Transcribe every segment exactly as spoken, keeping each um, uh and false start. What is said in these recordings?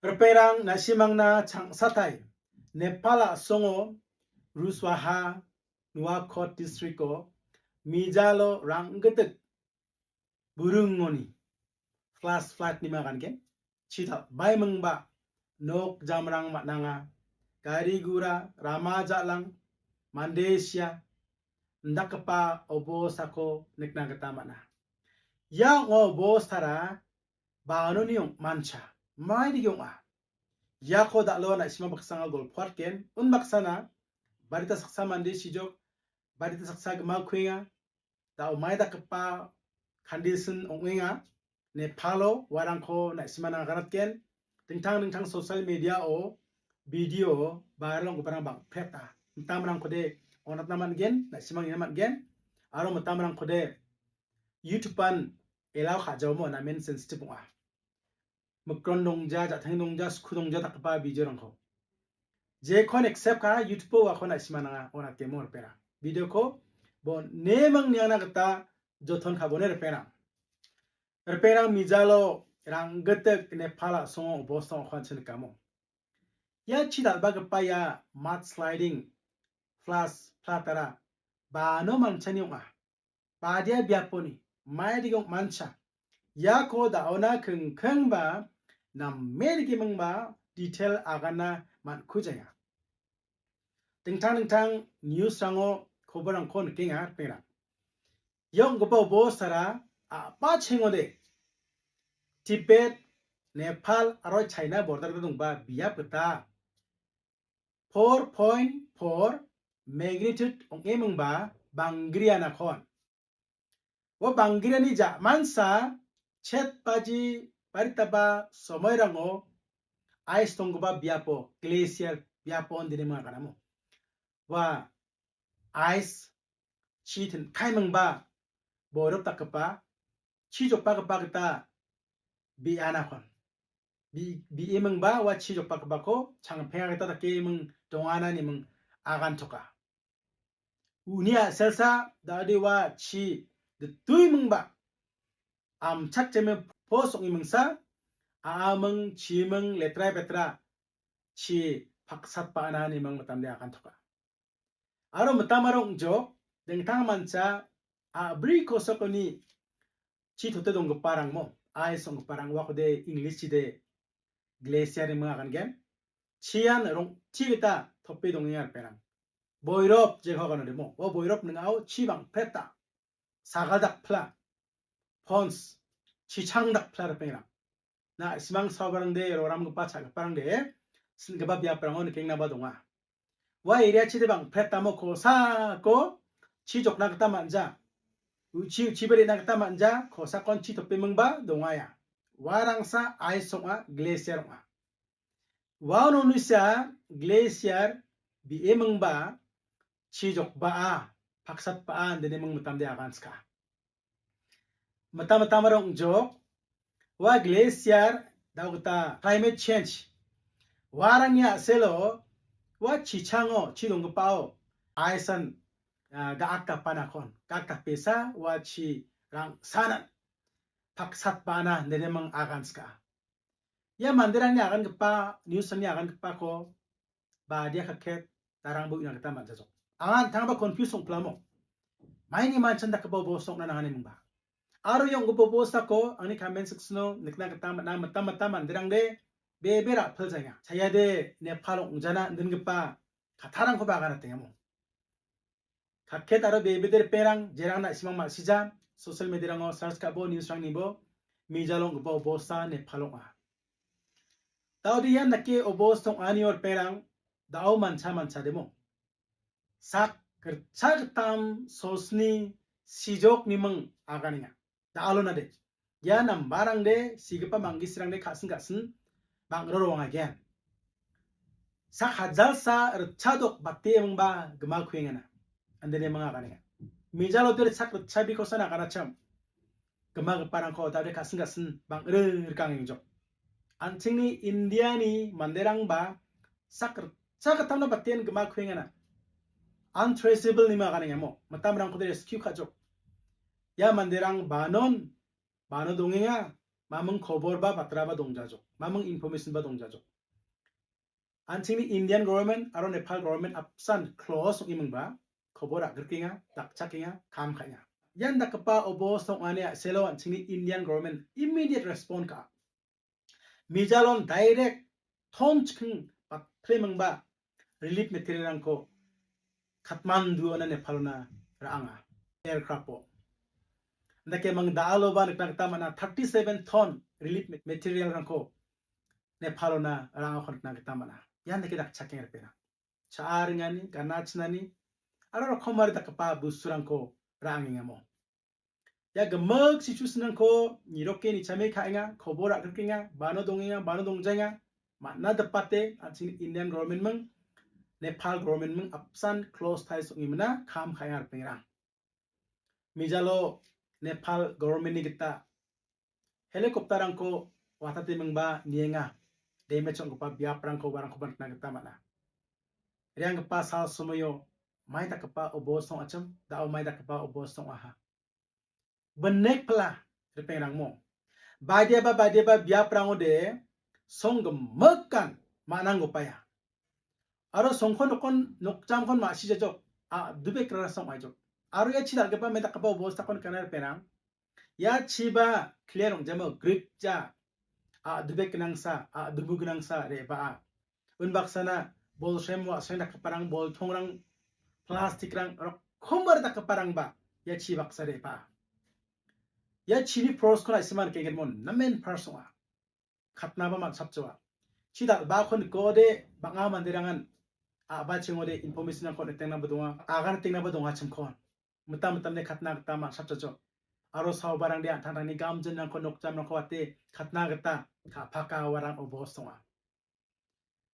Ripengrang, na·simangna changsatai. Nepal a·songo Ruswaha Nuwakot districto mijalo ranggitik burungoni flash flood nima gangen chidal baimingba nok jamrang man·anga, gari gura, rama ja·lang, mande sia, indakgipa obostako nikna gita man·a. Ia ong·a obostara banoni ong·mancha, maidigi ong·a? Iako dal·o na·sima baksanga golpoatgen, unbaksana barita saksa mande sijok, barita saksa gima kuenga, da·o mai dakgipa condition ong·enga. Nepalo uarangko na·simana aganatgen. Dingtang dingtang social mediao video viral ong·giparang bang·peta. Mitamrangkode on·atna man·gen, na·simang nina man·gen. Aro mitamrangkode YouTubean allow ka·jaomo namen sensitive ong·a. Mikron dongja, ja·teng dongja, sku dongja dakgipa videorangko. Jekon accept ka, YouTubeo uako na·simananga on·atgemo ripengrang. Videoko bo neming niangna gita joton kabone ripengrang. Ripengrang, mijalo ranggitik Nepal a·songo obosta ong·akoan chinikamo. Ia chi dal·bagipa ia mudsliding, flash floodara bano manchani ong·a. Badia biaponi maidigi ong·mancha. Iako da·ona kingkingba name digimingba detail agana man·kujaia. Dingtang dingtang newsrango koborrangko nikenga ripengrang. Ia ong·gipa obostara a·bachengode Tibet, Nepal aro China border gita dongba biap gita four point four magnitude ong·emingba banggrianakon. Ua banggriani ja·mansa chet baji baritaba somoirango ais donggipa biapo, glacier biapo indine minga ganamo. Ua ais chi tin·kaimingba boirop dakgipa, chi jokbagipa gita be·anakon. Be-, be·emingba ua chi jokbagipako changpenga gita dake eming dongana ineming agantoka. Uni a·selsa dade ua chi dituimingba amchakjeme pos ong·emingsa a·aming, chiming, letra petra chi paksatba·ana ineming mitamde agantoka. Aro mitamara ong·jok, dingtang mancha a·bri kosakoni chi tote donggiparangmo, ais ong·giparang uakode English chide glacier ine minga gangen. Chian rong·ti gita tope dongenga ripengrang. Boirop jekao ganodemo, ua boirop ning·ao chi bang·peta. Sagal dakpla, pons, chichang dakpla ripengrang. Na·simang saobarangde, roramgipa cha·giparangde, sin·gipa biaprango nikengnaba donga. Ua area chide bang·petamo kosako chi jokna gita man·ja. Uchi uchiba re·na gita man·ja, kosakon chi topemingba dongaia. Uarangsa ais ong·a, glacier ong·a. Uano nisa glacier be·emingba chi jokba·a, paksatba·a, indine ming mitamde aganska. Mita mitamara ong·jok, ua glacier, dao gita climate change. Uarangni a·selo, ua chichango, chi donggipao, aisan, ah, ga·ak gapanakon, ga·ak gapesa, ua chi rangsanan, paksatba·ana, indine ming aganska. Ia manderangni agangipa, newsrangni agangipako badia kaket darangba uina gita man·jajok. Anga an·tangba confuse ong·plamo. Maini manchan dakgipa bostona nangani mingba. Aro ia ong·gipa bostako angni comment sectiono nikna gita man·a, mita mita manderangde bebe ra·piljaenga. Chayade Nepal ong·jana indingipa kattarangkoba aganatengamo. Kaket aro bebede ripengrang, jerang na·simang ma·sija, social mediarango search ka·bo, newsrangnibo, mijalo ong·gipa obosta Nepal ong·a. Daode ian dake obosta ong·anio ripengrang, dao mancha manchademo. Sak ritchagittam sosni sijokniming aganenga. Da·alonade. Ia nambarangde, sigipa manggisrangde ka·sin ka·sin bang·roroangagen. Sak hajalsa ritchadok bate emingba gima kuengana. Andene manga ganenga. Mijalo de sak ritchabikosa naganacham. Gimagiparangko dade ka·sin ka·sin bang·ri rikangengjok. An·chingni Indiani manderangba sak ritchagittamna baten gima kuengana. Untraceable nima ganengamo. Mitamrangkode rescue ka·jok. Ia manderang banon, bano dongenga, maming koborba batraba dongjajok. Mamung information ba dongjajok. An·chingni Indian government aro Nepal government apsan close ong·imingba, kobor a·grikenga, dakchakenga, kam ka·enga. Ian dakgipa obos ong·ani a·selo an·chingni Indian government immediate respond ka·a. Mijalon direct ton chiking bakplemingba relief material-rangko Kathmandu-ona Nepalona ra·anga, aircraft-o. Andake mang da·aloba nikna gita man·a, thirty-seven ton relief ma-, material-rangko Nepalona ra·angako nikna gita man·a. Ian dake dakchakeng ripena. Cha·a ringani, gana chinani, aro rokomari dakgipa bosturangko ra·angengamo. Ia gimik situation-rangko niroke nichame ka·enga, kobor a·grikenga, bano dongenga, bano dongjaenga, man·a dipate, an·ching Indian government-ming, Nepal government-ming apsan close ties ong·imina kam ka·enga ripengrang. Mijalo Nepal government-ni gita helicopter-rangko watatemingba nienga, damage ong·gipa biaprangko uarangkoba nikna gita man·a. Re·anggipa sal somoio mai dakgipa obos ong·achim, da·o mai dakgipa obos ong·aha. Binek pila ripengrangmo. Badiaba, badiaba biaprangode song gimikan man·anggipaia. Aro songkon nokon nokjamkon ma·sijajok, a·dubek rarasong aijok. Aro ia chi dal·gipa me dakgipa obostakon nikana ripengrang. Ia chiba clear ong·jamo grip ja, a·dubek gnangsa, a·dubu gnangsa re·baa. Unbaksana bolsem wa·sreng dakgiparang, boltongrang, plastic-rang, rokombar dakgiparangba ia chi baksa re·baa. Ia chini force-ko na·simang nikenggenmo namen pars ong·a. Katnaba man·sapjoa. Chi dal·baako nikode bang·a manderangan a·ba chingode information-rangko on·etengnaba donga, agan tengnaba dongachimkon. Mitam mitamde katna gita man·sapjajok. Aro saobarangde an·tangtangni gamjinrangko, nokjamrangko wate katna gita ka·paka uarang obos donga.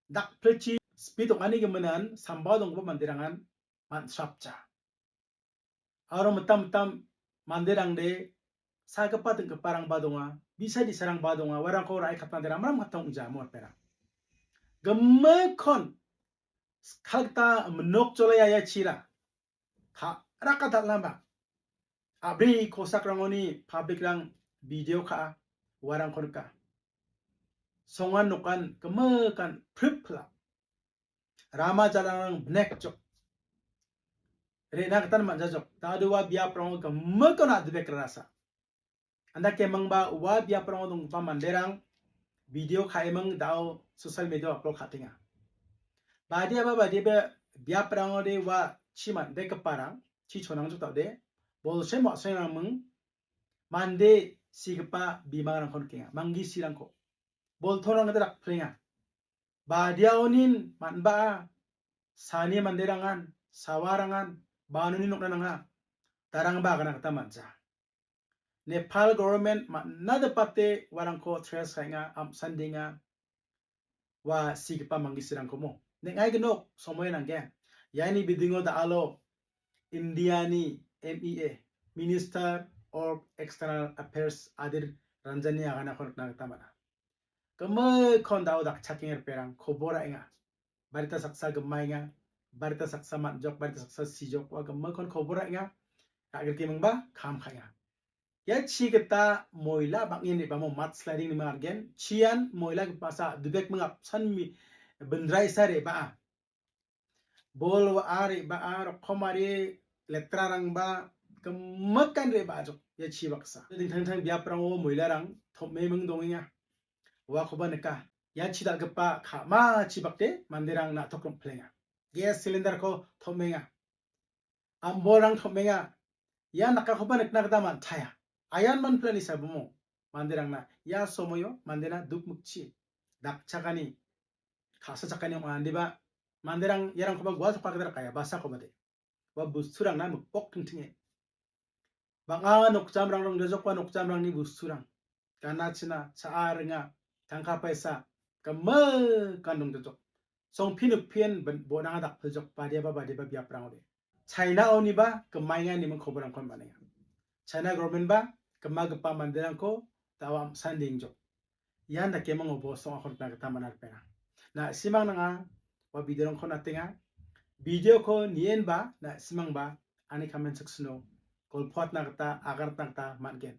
Dakpilchi speed ong·ani giminan sambao donggipa manderangan man·srapja. Aro mitam mitam manderangde sagipa dinggiparangba donga, bisa disarangba donga, uarangko ra·e katnade ramram katna ong·ja, mo ripengrang. Gimikkon skalgita minok jolaiaia chira. Ka-, raka dal·amba. A·bri kosakrangoni public-rang video ka·a, uarangko nika. Songan nokan gimikan prip pila. Rama jalangrang bnek jok. Re·na gitan man·jajok. Dadoa biaprango gimikan a·dubek rarasa. Andake mingba ua biaprango donggipa manderang video ka·eming da·o social media-o upload ka·tenga. Badiaba badiaba biaprangode ua chi man·begiparang, chi chonangjok da·ode, bolsem wa·srengming mande sigipa bimangrangko nikenga, manggisirangko. Boltongrangde rakplenga. Badiaonin man·baa, sani manderangan, sawarangan, banoni nokna nanga, darangba agana gita man·ja. Nepal government man·a dipate uarangko trace ka·enga, am·sandenga, ua sigipa manggisirangkomo. Neng·ai gnok, somoe nanggen. Iani bidingo da·alo Indiani M E A, Minister of External Affairs Adir Ranjani aganako nikna gita man·a. Gimikkon da·o dakchakeng ripengrang kobor ra·enga. Barita saksa gimaenga, barita saksa man·jok, barita saksa sijok, ua gimikkon kobor ra·enga. Ka·grikemingba kam ka·enga. Ia chi gita moila bang·en re·bamo mudsliding ine anga re·gen. Chian moila gipasa dubek mingapsan mi-, binraisa re·baa. Bol wa·a re·baa, rokomari letrarangba gimikan re·baajok ia chi baksa. Dingtang dingtang biaprango moilarang tom·eming dongenga. Uakoba nika. Ia chi dal·gipa ka·ma chibakde manderang na·tok rim·plenga. Gas cylinder-ko tom·enga. Ambolrang tom·enga. Ia nakakoba nikna gita man·taia. Aian manplani sabumo manderangna ia somoio mandena dukmikchi dakchakani, ka·sachakani ong·a, indiba manderang iarangkoba gual toka gita rakaia, basakobade. Ua bosturangna mipok tingtinge. Bang·a nokjamrang rongjajokba nokjamrangni bosturang. Gana china, cha·a ringa, tangka paisa, gimikan dongjajok. Songpin ukpin ben-, bonanga dakpiljok, badiaba badiaba biaprangode. China-oniba gimaenga ineba koborangkon man·enga. China government-ba gimagipa manderangko da·o am·sandengjok. Ian dakeming obos ong·ako nikna gita man·a ripeng. Na·simang nanga ua video-rangko natenga. Video-ko nienba na·simangba ani comment section-o golpoatna gita, aganatna gita man·gen.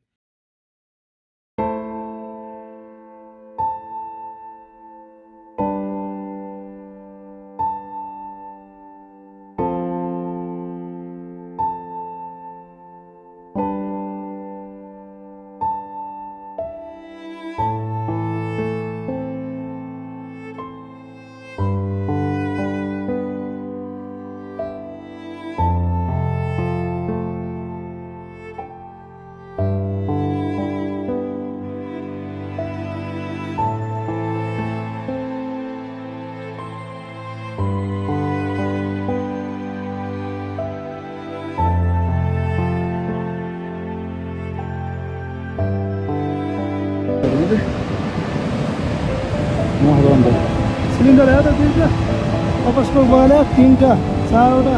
Cylinder hai to theek hai. Aap usko bana tinta, charta.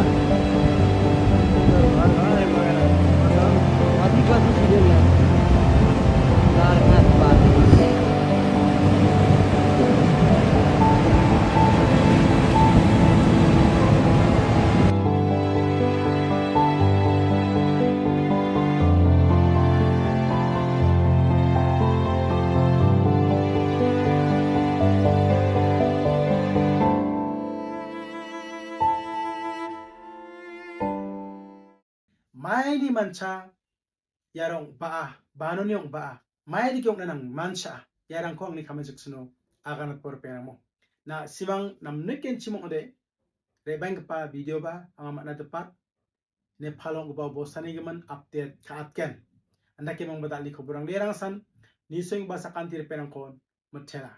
Maini mancha iarong ba·a, banoni ong ba·a, maidike ong·na nang mancha, iarangko angni comment section-o aganatbo ripengramo. Na simang namnikenchim ong·ode, rebenggipa video ba anga man·a dipat, Nepal ong·gipa bostani gimin update ka·atgen. Andake mangba dal·ni koborang lerangsan, nisengba sakanti ripengrangkon mitela.